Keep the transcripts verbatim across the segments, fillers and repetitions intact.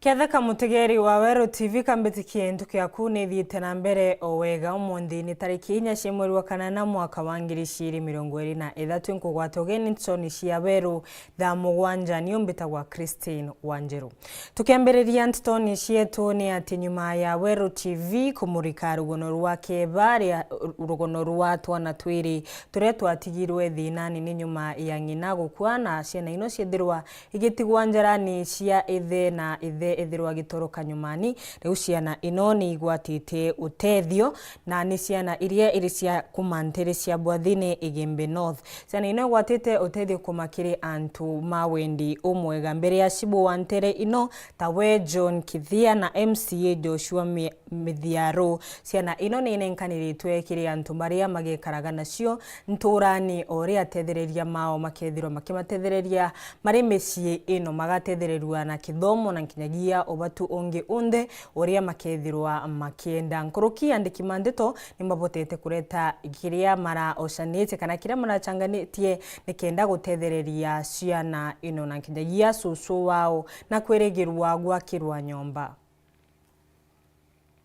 Ketheka mutegeri wa Weru T V, kambitikie ntuku yaku nithiite na mbere o wega. Umunthi ni tariki inya cia mweri wa kanana mwaka wa ngiri ciiri mirongo iri na ithatu. Nkugwata ugeni nchoni cia Weru thaa mugwanja. Niu mbitagwa Christine Wanjiru. Tukiambiriria ntoni cietu ni ati nyuma ya Weru T V kumurika rugono rwa keba ria, rugono rwa twana twiri turia twatigirwe thinani ni nyuma ya ng'ina gukua na ciana ino ciethirwa igitigwa njarani cia ithe na ithe ethirwa agitoroka nyumani. Riu ciana ino ni igwatite utethio na ni ciana iria iri cia kuma ntere cia Bwathine, Igembe North. Ciana ino igwatite utethio kuma kiri antu ma wendi umwega. Mbere ya cibu wa ntere ino, tawe John Kithia na M C A Joshua Mi-, Mithiaru. Ciana ino ni inenkaniritwe kiri antu baria magekaraga nacio nturani, o uria atethereria mao makethirwa makimatethereria mari micii ino, magatethereria na kithomo na nkinyagia ubatu ungi unthe uria makethirwa makienda. Nkuruki andiki ma ndeto ni mabotete kureta kiria maraocanitie kana kiria marachanganitie nikenda gutethereria ciana ino na nkinyagia cucu wao na kwirigirwa gwakirwa nyomba.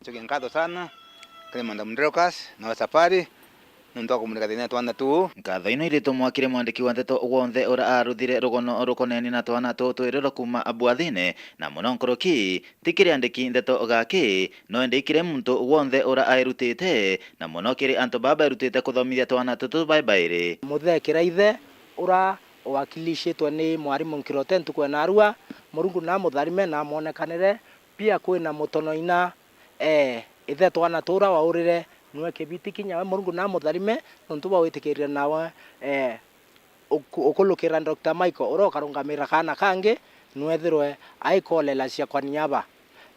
Ncokia nkatho sana kiri Madam Dorcas na wa Safari nontu wa kumurika thina ya twana tuu. Nkatho ino iritumwa kiri mwandiki wa nteto gwonthe uria aruthire rugono rukoneni na twana tuu twiri rwa kuma Bwathine, na muno nkuruki ti kiri andiki nteto gaki, no indi kiri muntu gwonthe uria airutite, na muno kiri antu baa bairutite kuthomithia twana tutu bai bairi. Muthee Kiraithe, uria uwakilishitwe ni mwarimu Nkirote ntuku ya narua, Murungu namutharime na amwonekanire. Pia kwina mutonoina, ee, ithe twana tura waurire, niwe kibiti kinya we, Murungu namutharime nontu bwa witikirire nawe, ee, uku-, ukulukira Doctor Michael, uria ukarungamira kaana kangi, nwethirwe aikolela cia kwa niaba.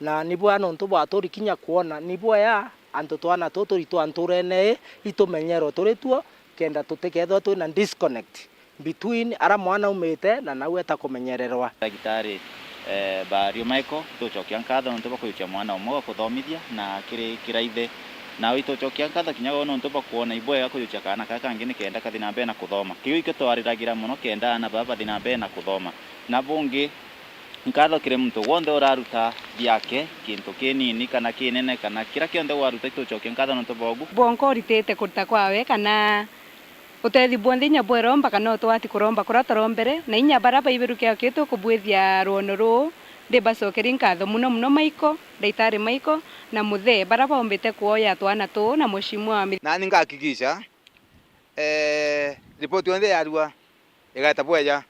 Na ni bwea nontu bwa turi kinya kwona, ni bwea antu twana tutu turi twa nturene ii itumenyerwe turi tuo, kenda tutikethirwa twina disconnect between ara mwana aumite na nau eta kumenyererwa. Ndagitari, eh, Bario Michael, itucokia nkatho nontu bwa kujukia mwana umwe wa kuthomithia na kiri kiraithe. Nao itucokia nkatho kinya gwe nontu bwa kwona ibwega kujukia kaana kaa kangi nikenda kathi na mbere na kuthoma. Kiu ikio twariragira mono kenda aana baa bathi na mbere na kuthoma. Na bungi, nkatho kiri muntu gwonthe uraruta biake, kintu kinini kana kinene, kana kiria kionthe waruta, itucokia nkatho nontu bwa ugu. Bwonka uritite kuruta kwawe, kana utethio bwonthe inya bweromba kana utwati kuromba kuria turombere, na inya baria baibirukea kitu kubwithia rwono ruu, ndibacokeria nkatho mono mono Michael, Ndaitari Michael, na Muthee, baria baumbite kuoya twana tuu na Mheshimiwa wa mi- Nani ngahakikisha, eh, ripoti yonthe yarua igeta bweja.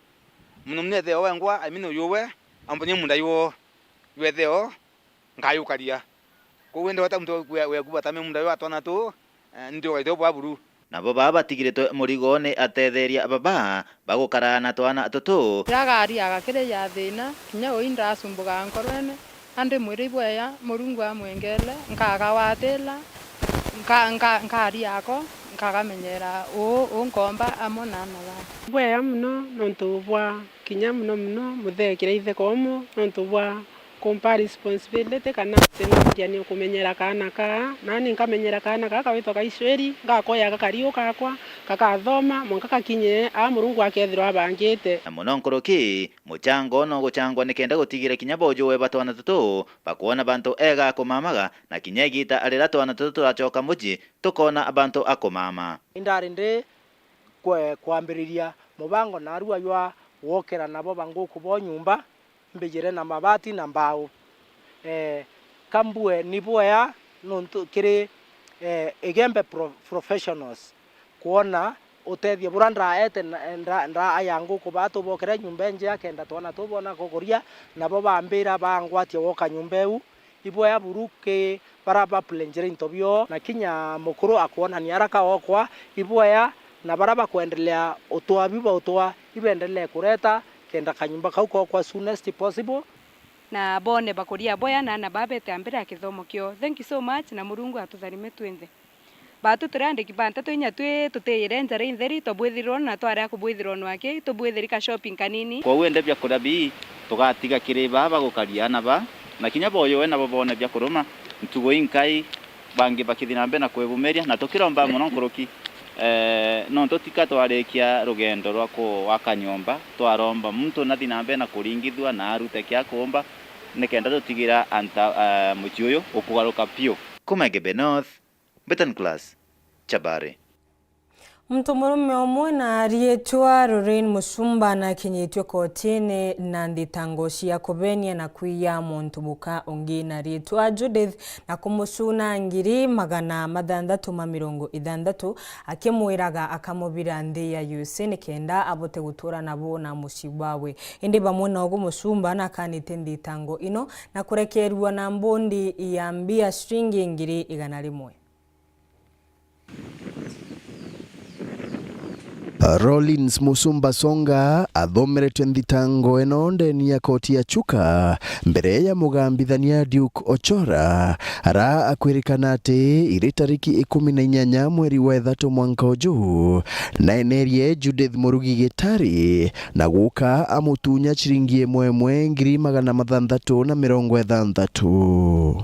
Muno muno etheo wengwa, I mean, uyu we, ambonie munda yuo, yu etheo, ngayukaria. Koguo indi weta muntu we, we kubatame munda yuo atwana tu, eh, ndi ugaite bwa buru. Nabo baa batigiritwe murigo ni atetheria baba bagukara na twana tutu. Ragariaga kiri ya thina, kinya ui ndasumbukaga nkorwene. Andi mwiri bweya, Murungu amwengele, nkagawatila, nka-, nka-, nkari yako, nkagamenyera uu, uu nkomba amwe na aana baa. Bweya mono nontu bwa kinya mono mono muthee Kiraithe Komu, nontu bwa kumpa responsibility kana ati no ndiani kumenyera kaana kaa, nani nkamenyera kaana kaa kawitwa Kaicweri, ngakoya gakariu kakwa, gakathoma, mwanka gakinye aa Murungu akethirwa abangite. Na mono nkuruki, muchango no guchangwa nikenda gutigira kinya bojuwe ba twana tutu bakwona bantu ega kumamaga, na kinya igita riria twana tutu turachoka mucii, tukona bantu a kumama. Indari ndi kwe-, kwambiriria mubango narua jwa gwokera nabo banguku bo nyumba mbijire na mabati na mbao. Eh, kambue ni bwea nontu kiri, eh, Igembe Pro-, Professionals kwona utethio buria ndaete na, nda-, nda-, aya nguku baa tubokere nyumba injea kenda twana tubona kukuria, nabo bambira bangwatia gwoka nyumba iu. Ibwea buru ki baria bapulenjere into bio, na kinya mukuru akwonania araka okwa, ibwea na baria bakwendelea utwa biu bautwa, ibendelee kureta kenda kanyumba kau kokwa soonest possible. Na bone bakuria bwea na aana baa bete a mbere ya kithomo kio. Thank you so much, na Murungu atutharime twinthe. Baatu turi andiki ba nteto inya twi tutiyire njara intheri, twabwithirwa na twaria kubwithirwa nwaki, tubwithiri ka shopping kanini. Kwou ende biakuria bii tugatiga kiri baa bagukaria aana baa, na kinya boyo we nabo bone bia kuruma ntugo inkai, bangi bakithi na mbere na kwibumiria, na tukiromba mono nkuruki, eh, nontu tika twarikia rugendo rwa kuaka nyomba, twaromba muntu nathi na mbere na kuringithua na arute kia kuumba, nikenda tutigira anta, eh, mucii uyu ukugaruka piu. Kuma Igembe North, Betan Class, Chabari. Muntu murume umwe na riitwa Lorraine Musumba nakinyitue kotini na nthitango cia kubenia na kwiya muntu muka ungi na riitwa Judith na kumucuna ngiri magana mathanthatu ma mirongo ithanthatu, akimwiraga akamubira nthi ya U S A nikenda abote gutura nabo na mucii bwawe. Indi bamwe na ugu, Musumba nakanite nthitango ino na kurekerua na mbondi ya mbia ciringi ngiri igana rimwe. Rollins Musumba Songa athomeretwe nthitango ino ndeni ya koti ya Chuka mbere ya mugambithania Duke Ochora, ara akwirikana ati iri tariki ikumi na inyanya mweri wa ithatu mwanka uju, naenerie Judith Murugi Gitari na guka amutunya ciringi imwe imwe ngiri magana mathanthatu na mirongo ithanthatu.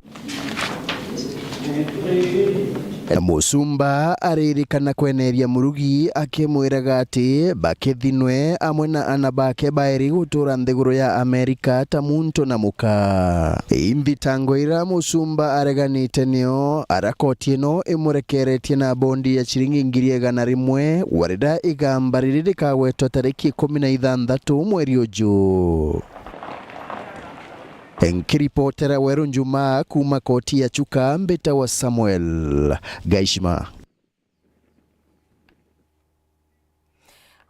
Musumba aririkana kweneria Murugi akimwiraga ati bakithinwe amwe na ana bake bairi gutura nthiguru ya Amerika ta muntu na muka. Inthitango ira Musumba areganite nio ara koti ino imurekeretie na bondi ya ciringi ngiri igana rimwe, warira igamba riri rikagwetwa tariki ikumi na ithanthatu mweri uju. Nkiripotera Weru Njuma kuuma koti ya Chuka, mbitawa Samuel Gaishima.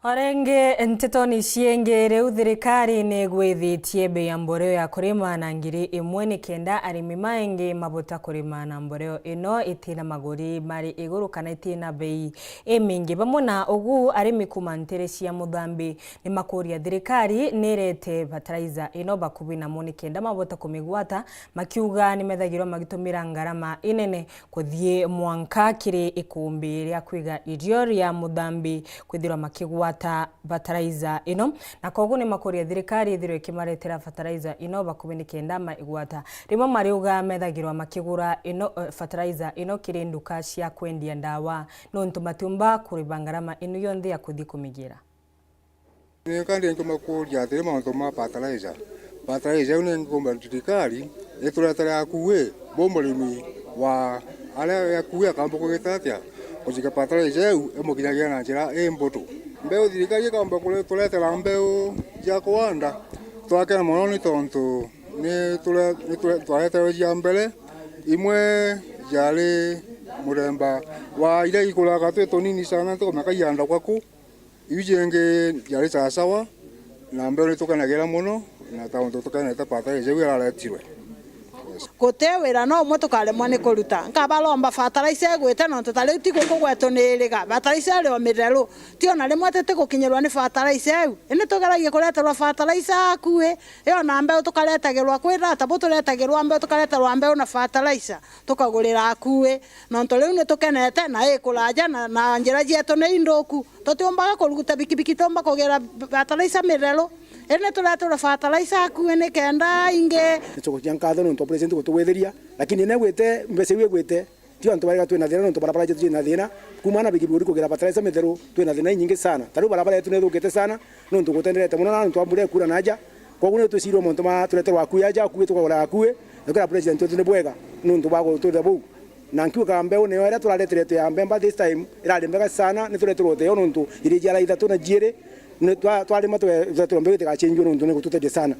O ringi, ntetoni ciingi, riu thirikari ni igwithitie bei ya mboreo ya kurima na ngiri imwe nikenda arimi maingi mabota kurima na mboreo ino itina maguri mari iguru kana itina bei imingi. Bamwe na ugu, arimi kuuma ntere cia Muthambi ni makuria thirikari ni irete fertilizer ino bakubi namo nikenda mabota kumigwata, makiuga ni methagirwa magitumira ngarama inene kuthii mwanka kiri ikumbi ria kwiga irio ria Muthambi kwithirwa makigwata fertilizer ino, na koguo ni makuria thirikari ithirwe ikimaretera fertilizer ino bakubi nikenda maigwata. Rimwe mariuga methagirwa makigura ino, eh, fertilizer ino kiri nduka cia kwendia ndawa, nontu matiumba kuriba ngarama ino yonthe ya kuthii kumigira. Ni kandi nkumakuria atiri mauntu ma fertilizer. Fertilizer iu ni nkumba thirikari ituretere akui, bu murimi wa aria akui akamba kugita atia kucika fertilizer iu imukinyagira na njira imbutu. Mbeu thirikari ikamba kure-, turetera mbeu cia kuanda, twakena mono ni tontu ni ture-, ni ture-, twareterwe cia mbere, imwe ciari muremba wa iria ikuraga twi tunini sana, tukamenya kaianda gwaku. Iu ciingi ciari sawasawa, na mbeu ni tukenagira mono, na ta untu tukenete fertilizer iu iraretirwe. Yes. Guti wira no umwe tukaremwa ni kuruta. Nkabaromba fertilizer igwite, nontu ta riu ti guku gwetu ni iriga. Fertilizer iri o mitheru. Ti ona rimwe tutigukinyirwa ni fertilizer iu. Indi tugeragia kureterwa fertilizer akui, i ona mbeu tukaretagirwa kwi thata, bu turetagirwa mbeu, tukareterwa mbeu na fertilizer, tukagurira akui. Nontu riu ni tukenete, na i kuraja, na, na njira cietu ni inthuku. Tutiumbaga kuruguta bikibiki, tiumba kugira fertilizer mitheru. Indi tureterwa fertilizer akui nikenda ingi. Nicokagia nkatho nontu bwa president gutugwithiria, lakini ine igwite, mbeca iu igwite, ti antu bariga twina thina nontu barabara cietu ciina thina. Kuuma na bikibiki kugira fertilizer mitheru, twina thina inyingi sana. Ta riu barabara yetu ni ithukite sana, nontu gutenderete mono na nontu wa mbura ikura na aja. Koguo ni twicirwe montu ma tureterwa akui aja, akui tukagura akui, na kwira president wetu ni bwega nontu bwa gututhia buu. Na nkiuga mbeu niyo iria turareteretwe ya mbemba this time irari mbega sana, ni tureterwe utheo nontu iri jiara ithatu na jiiri, ni twa-, twarima tuge-, tureterwe mbeu itigachenjue nontu ni gututethia sana.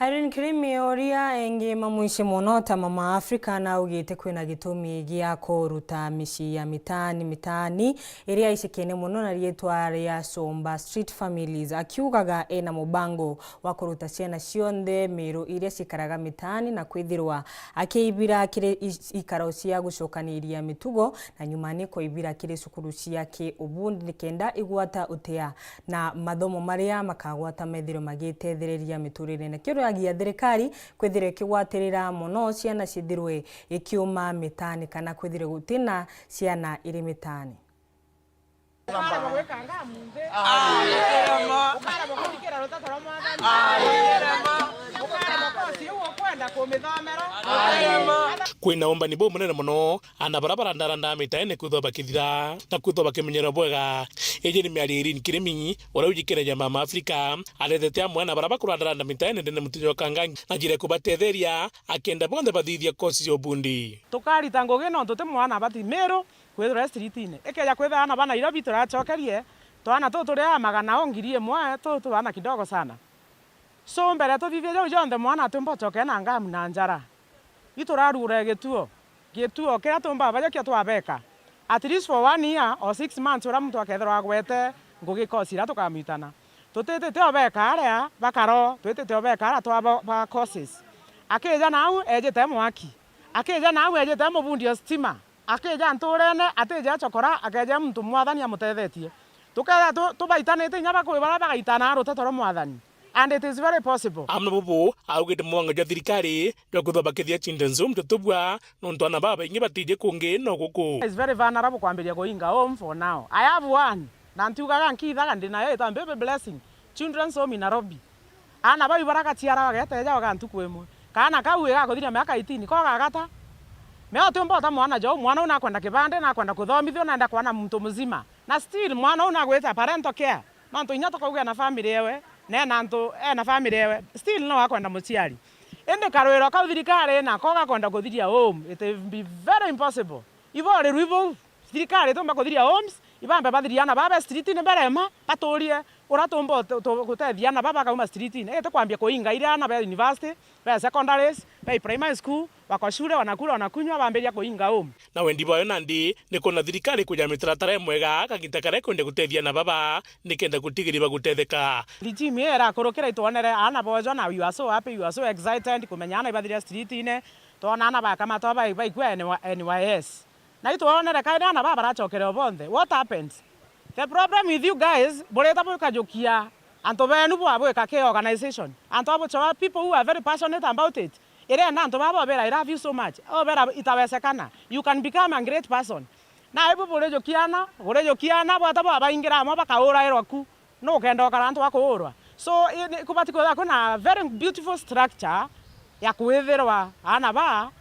Irene Kirimi, uria engi mamwici mono ta Mama Africa, naugite kwina gitumi gia kuruta micii ya mitaani mitaani iria icikene mono na riitwa ria Somba Street Families, akiugaga ena mubango wa kuruta ciana cionthe Miru iria cikaraga mitaani na kwithirwa akiibira kiri i-, ikaro cia gucokaniria mitugo, na nyuma ni kuibira kiri cukuru cia ki-ubundi nikenda igwata utia na mathomo maria makagwata methirwe magitethereria miturire. Nakio riragia thirikari kwithirwa ikigwatirira mono ciana cithirwe ikiuma mitaani kana kwithirwe gutina ciana iri mitaani. Kwina umbani bumunene mono, ana bara barandaranda mitaene kwithwa bakithira na kwithwa bakimenyerwa bwega. Iji ni miario Irene Kirimi, uria ujikiragia Mama Africa, arethete amwe ana bara bakurandaranda mitaene ndene mutinyo wa Kangangi na njira ya kubatetheria, akenda bonthe bathithia kosi ya ubundi. Tukarita ngugi nontu ti mwana abati Meru kwithirwa e streetine. Ikeja kwithira ana ba Nairobi turacokerie, twana tu turi a magana o ngiri imwe, tu twana kidogo sana. So, mbere tuthithie jau jonthe, mwana atiumba ucoke na ngamu na njara. Iturarugura gituo, gituo kiria tumba bajokia twabeka. At least for one year or six months, uria muntu akethirwa agwete ngugi kosi iria tukamwitana. Tutitite obeka aria bakaro, twitite obeka aria twa ba, ba courses. Akija nau ejite mwaki. Akija nau ejite mubundi o stima. Akija nturene, atija acokora, akeja muntu mwathani amutethetie. Tukethira tu, tubaitanite inya bakui baria bagaitana ruteto rwa mwathani. And it is very possible. Amwe na bubu, augite mwanga jwa thirikari jwa kwithwa bakithia children's home tutubua, nontu ana babaingi batiji kungi no guku. Is very vulnerable kwambiria kuinga home for now. I have one, na ntiugaga nkithaga ndi nayo, ita baby blessing. Children's home in Nairobi. Ana bau baragaciara bageteja baga ntuku imwe. Kaana kau igakuthiria miaka eighteen, ko gagata. Me utiumba uta mwana jau, mwana u nakwenda kibande, nakwenda kuthomithua, naenda kwana muntu muzima. Na still mwana u nagwita parental care. Nontu inya tukauga ena family ewe, na ena antu, ena family ewe, still no akwenda muciari. Indi karwiro kau thirikari nako gakwenda kuthiria home, it will be very impossible. Iborirwe ibou, thirikari itiumba kuthiria homes, ibambe bathiria ana baba streetini berema, baturie uria tumba ut-, tu-, gutethia ana baba bakauma streetini. Iti kwambia kuinga iria ana be university, be secondaries, be primary school, wako shule, wanakula, wanakunywa, bambiria kuinga home. Na wendi bwayo nandi ni kwona thirikari kuja mitaratara imwega kagita karia kwenda gutethia ana baba, nikenda gutigiria bagutetheka. Regime ii irakurukira itwonere ana bojo na you are so happy, you are so excited kumenya ana ibathiria streetini, twona ana bakamatwa bai-, baikua N Y S. Na itwonere kairi ana baba baracokere o bonthe. What happens? The problem with you guys, burita bukajukia antu benu bwa bwika ki organization. Antu abuchoa people who are very passionate about it. Irenda antu baba obera, "I love you so much." Obera itawesekana. You can become a great person. Na ibu burijukiana, burijukiana bwata bwabaingira amwe bakaurairwa ku. Nukenda ukara antu akuurwa. So, i-, ni kubati kwithirwa kwina very beautiful structure ya kwithirwa ana ba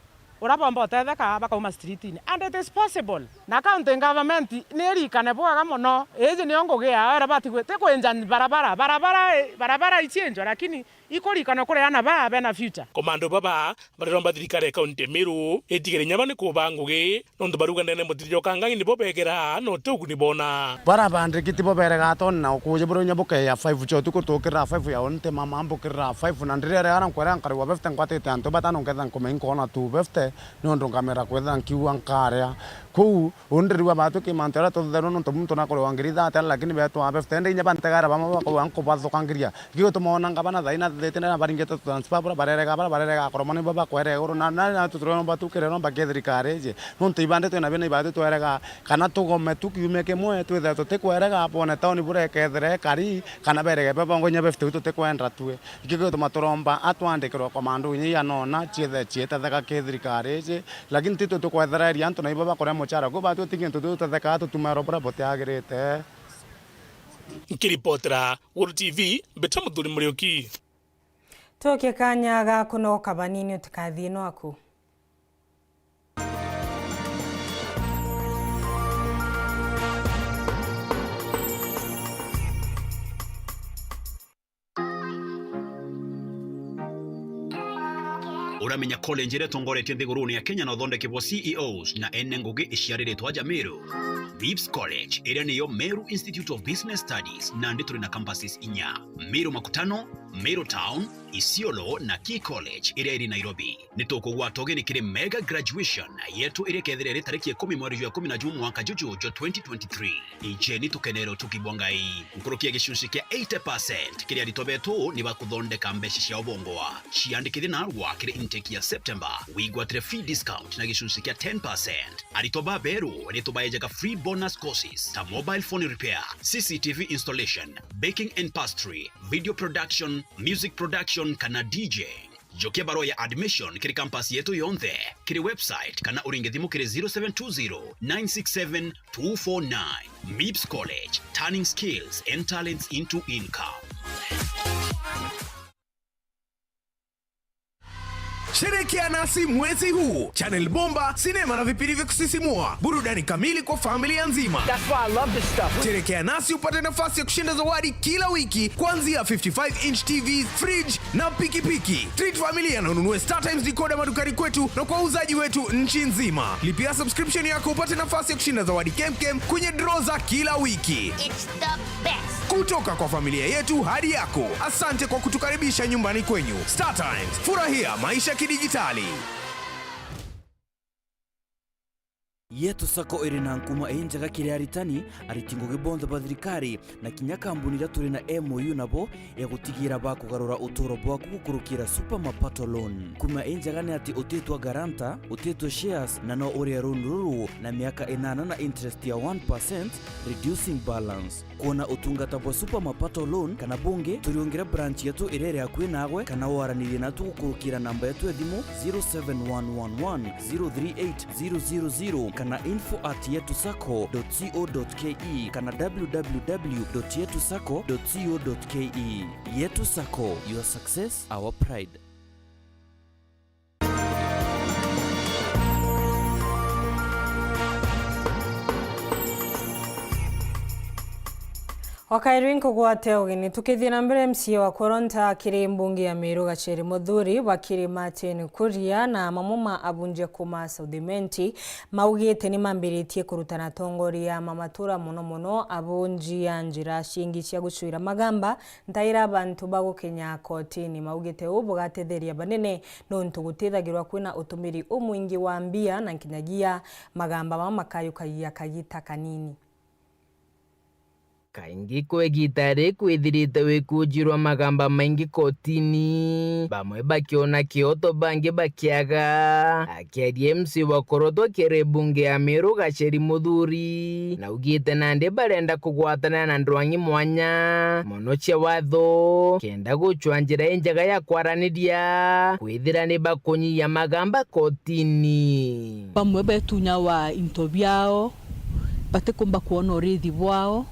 uria bomba utetheka bakauma streetini. And it is possible. Na county government ni irikane bwega mono. Iji niyo ngugi yao iria bati gwi-, ti kwinja barabara. Barabara, barabara icienjwa, lakini ikurikana kuri ana baa bena future. Komando baba bariromba thirikari ya kaunti ya Meru itigere inya ba ni kuba ngugi, nontu baruga ndene mutithio Kangangi nibo begera, no ti uguni bona. Bara bandiki tibo berega toni na ukuji buria inya bukeya five cia utuku tukirira five ya unti mama mbukirira five na ndirere ara nkwera nkari wa fifty nkwatite antu batano nketha nkumenya nkona two fifty, nontu nkamera kwetha nkiua nkaria. Kuu Undi riu abatwi ki mantu jaria tutherwa nontu muntu nakorwa ngiri thate lakini betwa befte. Indi inya bantegaira bamwe bakorwa nkubathukangiria. Gigutuma ona ngabana thaina thithite na baringite tutransfer bura barerega bara barerega akoromwa nibo bakwere iguru na na na tuturomba tukire nomba ke thirikari iji. Nontu ibandi twina bina ibati twerega kana tugome tu kiumia kimwe twithire tutikwerega bone tauni bura ikethire ikari kana berege bebongo inya befte tutikwenda tue. Iki gituma turomba atwandikirwa komando inya ianona ciethe cietetheka ki thirikari iji. Lakini titwe tukwethereria antu na ibo bakuria muchara, ku batwi ti gintu tutetheka tutumairo buria butiagirite. Nkiripotera Guru T V, mbita Muthuri Muriuki. Tukie kanya ga kunogoka banini utikathie nwaku. Uramenya college iria itongoretie nthigurune ya Kenya na uthondeki bwa C E Os na ene ngugi iciariritwe aja Meru? Vips College, iria niyo Meru Institute of Business Studies, nandi turi na campuses inya, Meru Makutano, Meru Town, Isiolo na Key College iria iri Nairobi. Ni tukugwata ugeni kiri mega graduation yetu iria ikethira iri tariki ikumi mweri jwa ikumi na jumwe mwaka juju jwa twenty twenty-three. Ijeni tukenere utugi bwa Ngai. Nkuruki ya gicunci kia eighty percent kiri aritwa betu ni bakuthondeka mbeca cia ubongwa. Ciandikithie narua kiri intake ya September, wigwatire fee discount na gicunci kia ten percent. Aritwa baberu ni tubaejaga free bonus courses ta mobile phone repair, C C T V installation, baking and pastry, video production, music production kana D J. Jokia barua ya admission kiri campus yetu yonthe, kiri website kana uringe thimu kiri zero seven two zero, nine six seven, two four nine. Mips College, turning skills and talents into income. Sherekea nasi mwezi huu. Channel bomba, sinema na vipindi vya kusisimua, burudani kamili kwa familia nzima. That's why I love this stuff. Sherekea nasi upate nafasi ya kushinda zawadi kila wiki, kuanzia fifty-five inch T V, fridge na pikipiki. Treat familia na ununue StarTimes decoder madukani kwetu na kwa wauzaji wetu nchi nzima. Lipia subscription yako upate nafasi ya kushinda zawadi kemkem kwenye draw za kila wiki. It's the best. Kutoka kwa familia yetu hadi yako, asante kwa kutukaribisha nyumbani kwenyu. StarTimes, furahia maisha kidijitali. Yetu Sacco iri na nkuma injega kiri aritani, ariti ngugi bonthe ba thirikari, na kinya kambuni iria turi na M O U nabo, ya gutigira bakugarura uturo bwaku gukurukira Super Mapato Loan. Nkuma injega ni ati utitwa guarantor, utitwa shares, na no urie loan ruru na miaka inana na interest ya one percent, reducing balance. Kwona utungata bwa Super Mapato Loan kana bungi, turiungire branch yetu iria iri akui naagwe, kana waranirie natu gukurukira namba yetu ya thimu zero seven one one one zero three eight zero zero zero kana info at yetu sacco dot co dot ke kana w w w dot yetu sacco dot co dot ke. Yetu Sacco, your success, our pride. Wakairi nkugwate ugeni. Tukithie na mbere, M C A wa Koronta kiri mbunge ya Meru Gacheri Muthuri bakiri Martin Kuria na mamwe ma abunjia kuma South Imenti maugite ni mambiritie kurutana atongoria ma matura, mono mono abunjia, njira cingi cia gucuira magamba ntaira bantu ba gukenya kotini. Maugite uu bugatetheria banene nontu gutithagirwa kwina utumiri umwingi wa mbia na nkinyagia magamba mama makayukagia kagita kanini. Kaingi kwa igita riri kwithirite wikunjirwa magamba maingi kotini, bamwe bakiona kioto, bangi bakiaga. Akiaria M C A wa Korotwa kiri bunge ya Meru Gacheri Muthuri, naugite nandi barenda kugwatanira na ndwang'i mwanya mono cia watho, kenda gucwa njira injega ya kwaraniria, kwithira ni bakunyia magamba kotini. Bamwe betunyawa into biao, batikumba kwona urithi bwao,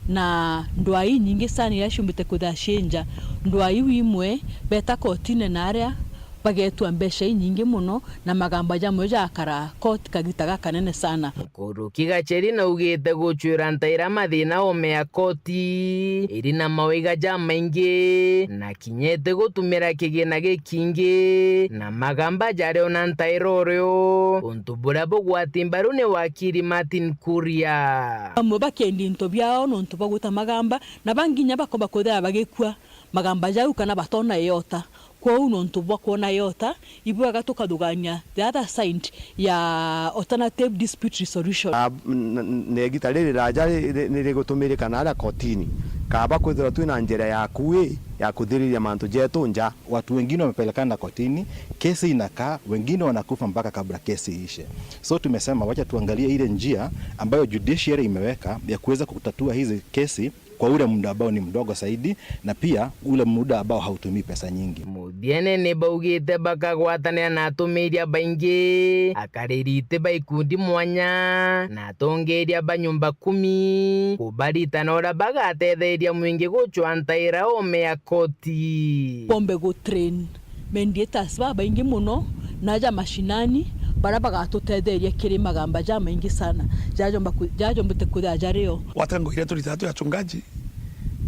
na ndwaa inyingi sana iria ciumbite kwithira ciinja. Ndwaa iu imwe beta kotine na aria bagetua mbeca inyingi mono, na magamba jamwe jakara koti kagita gakanene sana. Nkuruki Gacheri naugite gucwira ntaira mathina ome ya koti iri na mawaiga jamaingi, na kinya iti gutumira kigina gikingi, na magamba jari ona ntaira urio, untu buria bugwati mbaru ni wakiri Martin Kuria. Bamwe bakendi into biao nontu bwa gwita magamba, na bangi kinya bakomba kwithira bagikua magamba jau kana batona iota. Kwou nontu bwa kwona iota, ibwega tukathugania the other side ya alternative dispute resolution. Ah, n-, n-, na igita riri raja ri-, ri-, ni rigutumirika na aria kotini. Kaba kwithirwa twina njira ya kui ya kuthiriria mantu jetu nja. Watu wengine wamepelekana kotini, kesi inakaa, wengine wanakufa mpaka kabla kesi iishe. So tumesema wacha tuangalie ile njia ambayo judiciary imeweka ya kuweza kutatua hizi kesi kwa ule muda ambao ni mdogo zaidi, na pia ule muda ambao hautumii pesa nyingi. Muthiene ni baugite bakagwatanira na atumiria baingi, akariri iti ba ikundi mwanya, na atongeria ba nyumba kumi, kubaritana uria bagatetheria mwingi gucwa ntaira ome ya koti. Bombe gu train mediators babaingi mono na aja mashinani, baria bagatutetheria kiri magamba jamaingi sana jajomba ku-, jajombite kwithira jario. Watango iria turitaga twi achungaji,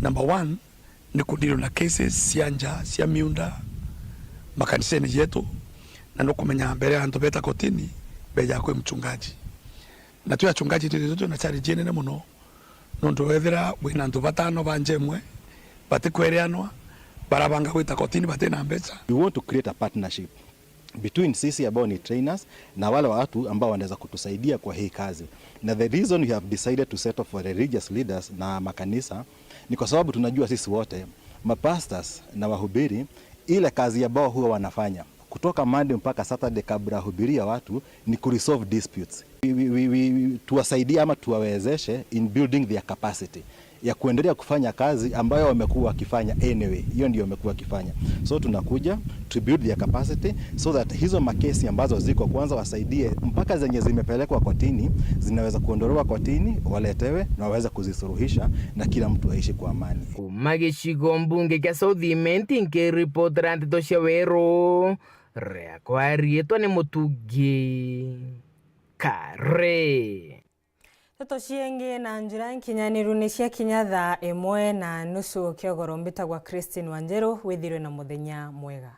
number one, ni kudeal na cases cia nja cia miunda makanisene jetu, na nukumenya mbere ya antu beta kotini, beja kwi mchungaji. Na twi achungaji twithitwe twina challenge inene mono, nontu wethira wina antu batano ba nja imwe batikwereanwa, barabanga gwita kotini batina mbeca. We want to create a partnership between sisi ambao ni trainers na wale watu ambao wanaweza kutusaidia kwa hii kazi. Na the reason we have decided to settle for religious leaders na makanisa ni kwa sababu tunajua sisi wote, mapastors na wahubiri, ile kazi ambao huwa wanafanya kutoka Monday mpaka Saturday kabla ya hubiria watu ni kuresolve disputes. We, we, we, we, tuwasaidie ama tuwawezeshe in building their capacity ya kuendelea kufanya kazi ambayo wamekuwa wakifanya anyway. Hiyo ndio wamekuwa wakifanya. So tunakuja to build their capacity so that hizo makesi ambazo ziko kwanza wasaidie mpaka zenye zimepelekwa kotini zinaweza kuondolewa kotini, waletewe na waweze kuzisuluhisha na kila mtu aishi kwa amani. Kuma gicigo mbunge kia South Imenti, nkiripotera ndeto cia Weru, Riakwa riitwa ni Mutungi Kari. Ndeto ciengi na njira nkinyaniru ni ciakinya thaa imwe na nusu kiogoro. Mbitagwa Christine Wanjiru, withirwe na muthenya mwega.